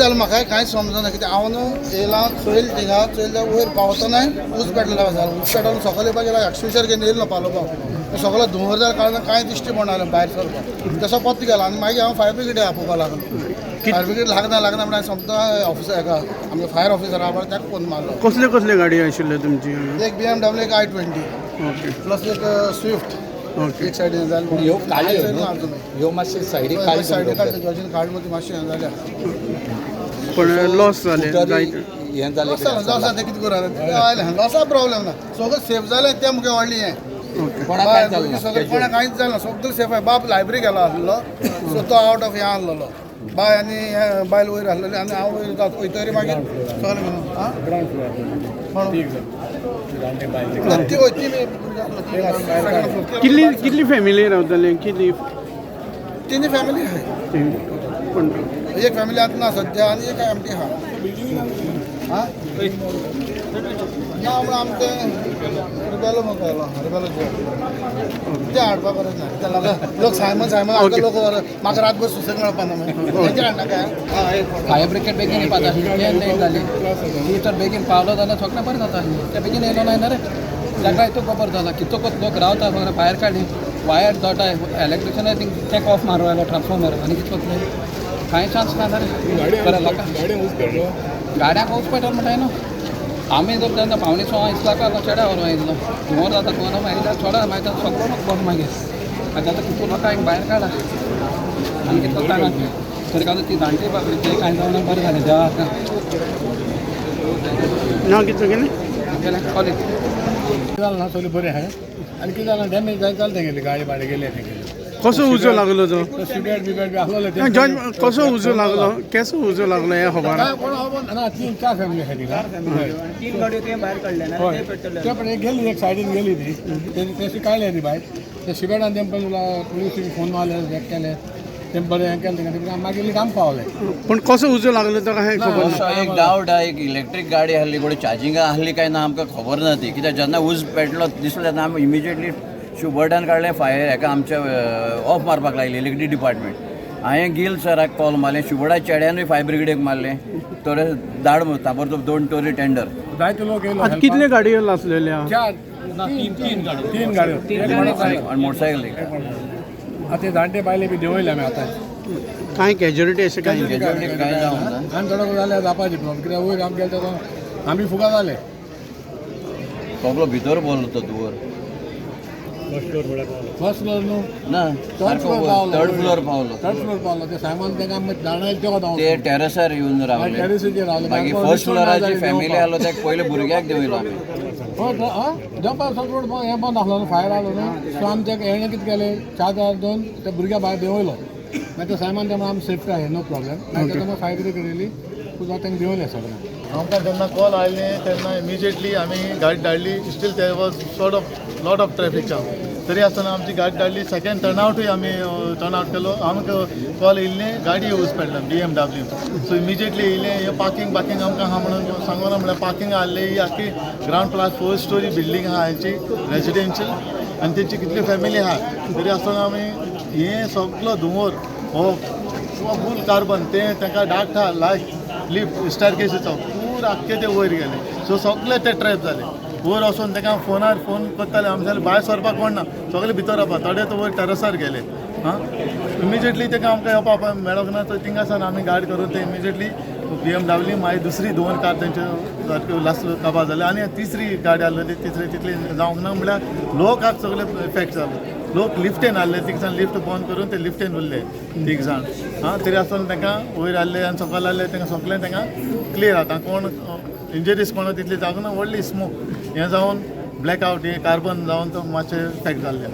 जालें म्हाका कांयच समजना. कित्याक हांव न्हू येयला चोयल थिंगा चोयल जाल्यार वयर पावतनाय ऊस पेटलेलो आसा. ऊस पेटोवन सकयल येवपाक गेला, एक्सटिंग्विशर घेवन येयलो पालोवपाक. सगळो धुंवर जालो कारणान कांय दिश्टी पडना भायर सरपाक. तसो पत्तो गेलो आनी मागीर हांव फायर ब्रिगेड आपोवपाक लागलो. फायर ब्रिगेड लागना लागना म्हणल्यार सोमतो ऑफिसर हेका, आमगे फायर ऑफिसर आहा पळय, ताका फोन मारलो. कसल्यो कसल्यो गाडयो आशिल्ल्यो तुमची? एक बीएमडब्ल्यू, एक i20. प्लस एक स्विफ्ट. एक सायडीन जालें. ह्यो काडल्यो न्हू? अजून ह्यो मातशे सायडीक काडल्यो. सायडीक काडली, जॉर्जीन काडली, ती मातशी हें जाल्या. पण लॉस जाले जायते? हें जालें. लॉस जालें, लॉस जालें, कितें करूं आतां? लॉसा प्रॉब्लेम ना, सगळें सेफ जालें. तें मुगे व्हडलें हें. कोणाक कांय जालें ना? सगळें कोणाक कांयच जालें ना, सगळें सेफ आहे. बाप लायब्ररी गेलो आसलो, सो तो आवट ऑफ हें आसलेलो. बाय आनी हे बायल वयर आसलेली आनी हांव वयर वयतरी मागीर सगळें आं म्हणून ती वय ती कितली कितली फॅमिली रावताली, कितली? तिनी फॅमिली आहाय. पण एक फॅमिली आतां ना सद्या आनी एक एमटी आहा. आं ना म्हणून आमकां तें रिबेलो म्हणटालो, रिबेलो तें हाडपाक गरज ना. ते लोक सायमन सायमन आमकां लोक म्हाका रातभर सुसेग मेळपा ना, मागीर तें हाडनाका. आं, एक फायर ब्रिगेड बेगीन येवपा जाय आशिल्ली, तें लेट जाली. ती तर बेगीन पावलो जाल्यार सगळें बरें जाता आसलें. ते बेगीन येयलो ना रे, ताका हितू खबर जाला कितकोच लोक रावता. सगळें भायर काडली, वायर जोटाय, इलेक्ट्रिशनाय थिंग टेक ऑफ मारू आयलो ट्रान्सफॉर्मर आनी कितें करतलें, कांय चान्स ना रे. बरें, लोकांक गाड्यांक वच पेट्रोल म्हणटाय न्हू. आमी जर तेन्ना 5:45 इस्लाका चेड्या व्हरो आयिल्लो, धुंवर जाता धुंवर मागीर चोडा, मागीर सगळो लोक बरो. मागीर आतां आतां कितू लोकांक भायर काडा आनी कितलो ताण तरी काय ती जाणटी बाबरी ते कांय जावना, बरें जालें देवा आतां. नांव कितें तुगेलें? गेलें कॉलेज. जालें ना, सगळें बरें आहा. आनी कितें जालें, डॅमेज जायत जालें, तेगेली गाडी भाडें गेली तेगेली. कसो उजो लागलो तो? सिगरेट बिगरेट बी आसलेले. ना, जॉन, कसो उजो लागलो, केसो उजो लागलो हें खबर काय कोण खबर ना. तीन चार फॅमिली आसा थिंगा. तीन गाडयो ते भायर काडले ना. हय, ते पण एक गेली, एक सायडीन गेली ती, तेशी काडले ती भायर. ते सिगरेटान तेम पण पुलीस फोन मारले, हें केलें तेम बरें हें केलें तेंका, मागीर काम पावलें. पण कसो उजो लागलो तो कांय खबर ना. असो एक डावट आहा, एक इलेक्ट्रीक गाडी आहली, कोणी चार्जिंगा आहली काय ना आमकां खबर ना ती. कित्याक जेन्ना उज पेटलो दिसलो तेन्ना आमी इमिजिएटली शुबर्टान काडलें फायर हेका आमच्या ऑफ मारपाक लागली इलेक्ट्रीक डिपार्टमेंट. हांवें गिल सराक कॉल मारलें, शुबर्टा चेड्यानूय फायर ब्रिगेडीक मारलें, थोडे धाड ताबडतोब दोन टोरी टेंडर. जायते लोक येयलो. आतां कितल्यो गाडयो लासलेल्यो? चार, तीन तीन गाडयो, तीन गाडयो, एक मोटरसायकल. आनी मोटरसायकल. आतां ते जाणटे बायले बी देंवयले आमी आतां. कांय कॅज्युलिटी अशें कांय? कॅज्युलिटी कांय जावंक ना. आनी थोडो जाल्यार जावपाची प्रॉब्लम, कित्याक वयर आमी गेले तेन्ना आमी फुगा जाले. सगलो भितर भरलो तो धुंवर. फर्स्ट फ्लोर न्हू? ना. थर्ड फ्लोर पावलो. थर्ड फ्लोर पावलो. थर्ड फ्लोर पावलो. ते सायमन तेका आमी जाणा तेका. ते टेरसार येवन रावले. टेरिसीचेर रावले. मागीर फर्स्ट फ्लोराची फॅमिली आलो, तेका पयले भुरग्याक देंवयलो आमी. देंवपाक सगळो रोड हें बंद आसलो न्हू, फायर आसलो न्हू. सो आमी तेका हेणें कितें केलें, चार चार दोन त्या भुरग्या भायर देंवयलो. मागीर ते सायमन ते आमी सेफ्टी आहे, नो प्रॉब्लेम. मागीर तेका फायर ब्रिगेड येयली, तुका तांकां देंवयलें सगळें. आमकां जेन्ना कॉल आयलें तेन्ना इमिजिएटली आमी गाडी धाडली. Still there was sort of lot of traffic jam, तरी आसतना आमची गाडी धाडली. सेकंड टर्नआवटूय आमी टर्नआवट केलो. आमकां कॉल येयल्लें गाडी यूज पडला बीएमडब्ल्यू. सो इमिजिएटली येयलें. हे पार्किंग पार्किंग आमकां आहा म्हणून सांगोना, म्हणल्यार पार्किंग आहले. ही आख्खी ground plus four storey building आहा हेची रेजिडेन्शियल आनी तेंची कितली फॅमिली आहा. तरी आसतना आमी हें सगलो धुंवोर हो फूल कार्बन तें तांकां धाडटा लायक लिफ्ट स्टारकेसीचो पूर आख्खे ते वयर गेले. सो सगळे ते ट्रॅप जाले. वयर वचोन तांकां फोनार फोन करताले आमी, जाल्यार भायर सरपाक कोण ना, सगळे भितर रावपा. थोडे तर वयर टेरसार गेले. आं, इमिजिएटली तांकां आमकां येवपाक मेळोंक ना. तर थिंगासान आमी गायड करून ते इमिजिएटली बीएमडब्ल्यू, मागीर दुसरी दोन कार तेंच्यो सारक्यो लास्ट काबार जाले आनी तिसरी गाडी आहली, तिसरी तितली जावंक ना. म्हणल्यार लोकाक सगळे इफेक्ट जालो. लोक लिफ्टेन आहले, तीग जाण लिफ्ट बंद करून ते लिफ्टेन उरले तीग जाण. आं, तरी आसतना तांकां वयर आहले आनी सकयल आहले, तांकां सगळें तांकां क्लियर. आतां कोण इंजरीज कोण तितली जावंक ना. व्हडली स्मोक हें जावन ब्लॅक आवट हें कार्बन जावन तो मातशें इफेक्ट जाल्लें.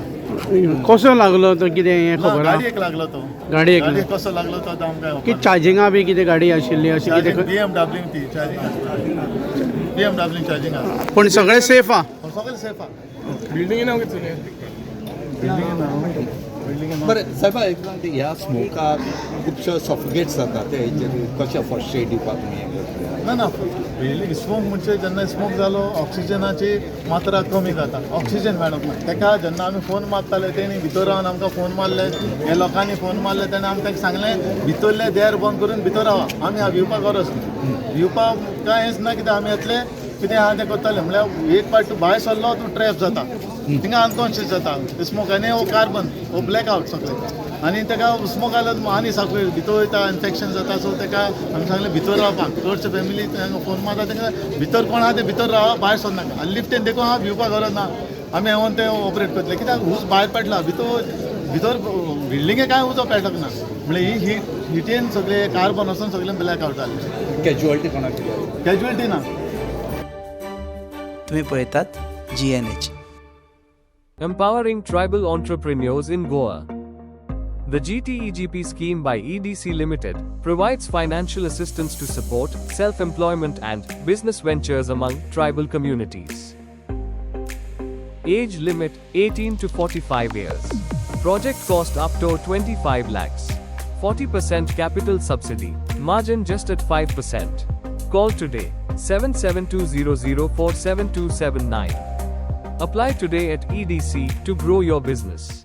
कसो लागलो तो कितें हें खबर आहा? गाडयेक लागलो तो. गाडयेक? गाडयेक कसो लागलो तो आतां आमकां की चार्जिंगा बी कितें गाडी आशिल्ली अशें कितें? बीएमडब्ल्यू ती चार्जींग, बीएमडब्ल्यू चार्जींग आसा. पण सगळें सेफ आहा? सगळें सेफ आहा. बिल्डिंगे नाव कितें? बिल्डिंग. बिल्डिंगेन. बरें साहेबा, एक सांग, ह्या स्मोकाक खुबशे सफोकेट जाता, ते हेजेर कशें फर्स्ट एड दिवपाक तुमी हें करतले? ना ना, रियली स्मोक म्हणजे जेन्ना स्मोक जालो ऑक्सिजनाची मात्रा कमी जाता, ऑक्सिजन मेळप ना तेका. जेन्ना आमी फोन मारताले तेणी भितर रावन आमकां फोन मारले, हे लोकांनी फोन मारले, तेणें आमकां तांकां सांगलें भितरले देर बंद करून भितर रावा, आमी भिवपाक गरज ना, भिवपाक कांय हेंच ना, कित्याक आमी येतले, कितें आहा तें करतले. म्हणल्यार एक पाट तूं भायर सरलो तूं ट्रॅप जाता, थिंगा अनकॉन्शियस जाता स्मोक आनी हो कार्बन हो ब्लॅक आवट सगळें, आनी ताका स्मोक आयलो आनी सगळें भितर वयता, इन्फेक्शन जाता. सो ताका आमी सांगलें भितर रावपाक. चडशे फॅमिली फोन मारता तांकां, भितर कोण आहा ते भितर रावा, भायर सरनाका. आनी लिफ्टीन देखून आहा, भिवपाक गरज ना, आमी येवन ते ऑपरेट करतले, कित्याक ऊस भायर पडला भितर, भितर बिल्डिंगे कांय उजो पेटक ना. म्हणल्यार ही हीट हिटीन सगळे कार्बन वचून सगळें ब्लॅक आवट जालें. कॅज्युअलिटी कोणाक कितें? कॅज्युअलिटी ना. तुम्ही पळयतात GNH. Empowering tribal entrepreneurs in Goa. The GTEGP scheme by EDC Limited provides financial assistance to support self-employment and business ventures among tribal communities. Age limit 18 to 45 years. Project cost up to 25 lakhs. 40% capital subsidy. Margin just at 5%. Call today 7720047279. Apply today at EDC to grow your business.